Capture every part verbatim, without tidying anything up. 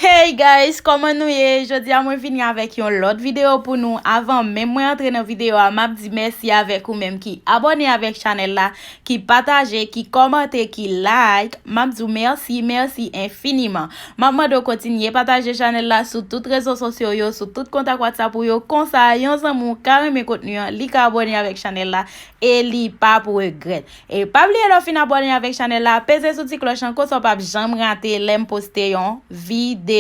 Hey guys, kòman nou ye? Jodi a mwen vini avèk yon lòt videyo pou nou. Avan menm mwen antre nan videyo a, m ap di mèsi avèk ou menm ki abòne avèk chanèl la, ki pataje, ki kòmante, ki like. M ap di w mèsi, mèsi enfiniman. M ap mande w kontinye pataje chanèl la sou tout rezo sosyo yo, sou tout kontak WhatsApp ou yo. Konsa, yon zanmi w ka renmen kontni an, li ka abòne avèk chanèl la e li p ap regrèt. E pa bliye lè w fin abòne avèk chanèl la, peze sou ti klòch lan, konsa w p ap janm rate lè m poste yon videyo.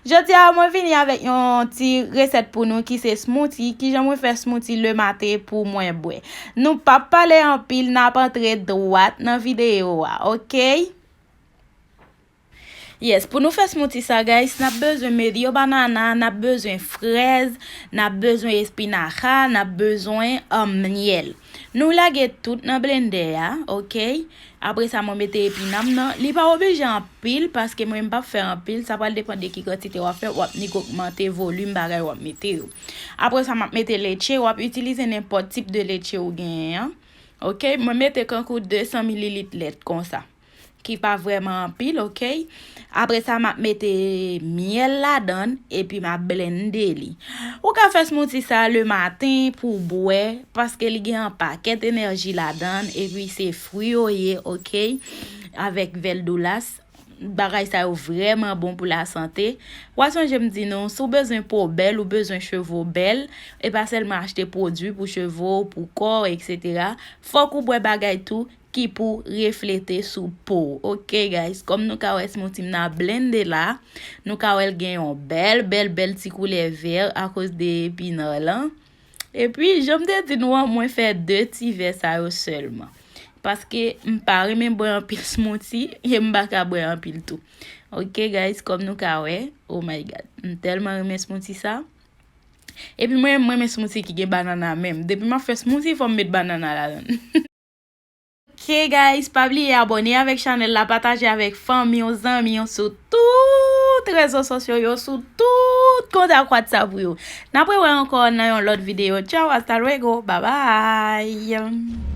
Jodi a, mwen vini avèk yon ti resèt pou nou ki se smoothie. Kijan mwen fè smoothie lematen pou mwen bwè? Nou p ap pale anpil, n ap antre dwat nan videyo a, oke? Yes, pou nou fè smoothie sa, guys, n ap bezwen medyo banana, n ap bezwen frèz, n ap bezwen espinaca, n ap bezwen, um, myèl. Nou lage tout nan blendè a, oke? Apre sa, mwen mete epinam nan. Li pa oblije anpil, paske mwen m p ap fè anpil. Sa pral depann de ki kantite w ap fè. W ap nik ogmante volim bagay w ap mete yo. Apre sa, m ap mete leche. W ap itilize nenpòt tip de leche ou genyen an. Oke? Mwen mete kankou de san mililit lèt konsa. Ki pa vrèman anpil, oke? Apre sa, m ap mete myèl ladan l, epi m ap blende li. Ou ka fè smoothie sa lematen pou w bwè, paske li gen yon pakèt enèji ladan l, epi se fwi yo ye, oke? Avèk vèl doulas, bagay sa yo vrèman bon pou lasante. W a sonje m di nou, si w bezwen po bèl, ou bezwen cheve w bèl, e pa sèlman achte pwodui pou cheve w, pou kò w, etsetera. Fòk ou bwè bagay tou ki pou reflete sou po w. Oke, guys, kòm nou ka wè smoothie m nan blende la, nou ka wè l gen yon bèl, bèl, bèl ti koulè vè akoz de epinam lan. Epi, jan m te di nou an, mwen fè de ti vè sa yo sèlman. Paske m pa renmen bwè anpil smoothie, e m pa ka bwè anpil tou. Oke, guys, kòm nou ka wè, oh my God, m tèlman renmen smoothie sa. Epi mwen, mwen renmen smoothie ki gen banana menm. Depi m ap fè smoothie, fò m met banana ladan l. Oke, guys, pa bliye abòne avèk chanèl la, pataje avèk fanmi w, zanmi w sou tout rezo sosyo yo, sou tout kontak WhatsApp ou yo. N ap rewè ankò nan yon lòt videyo. Ciao, hasta luego, bye bye.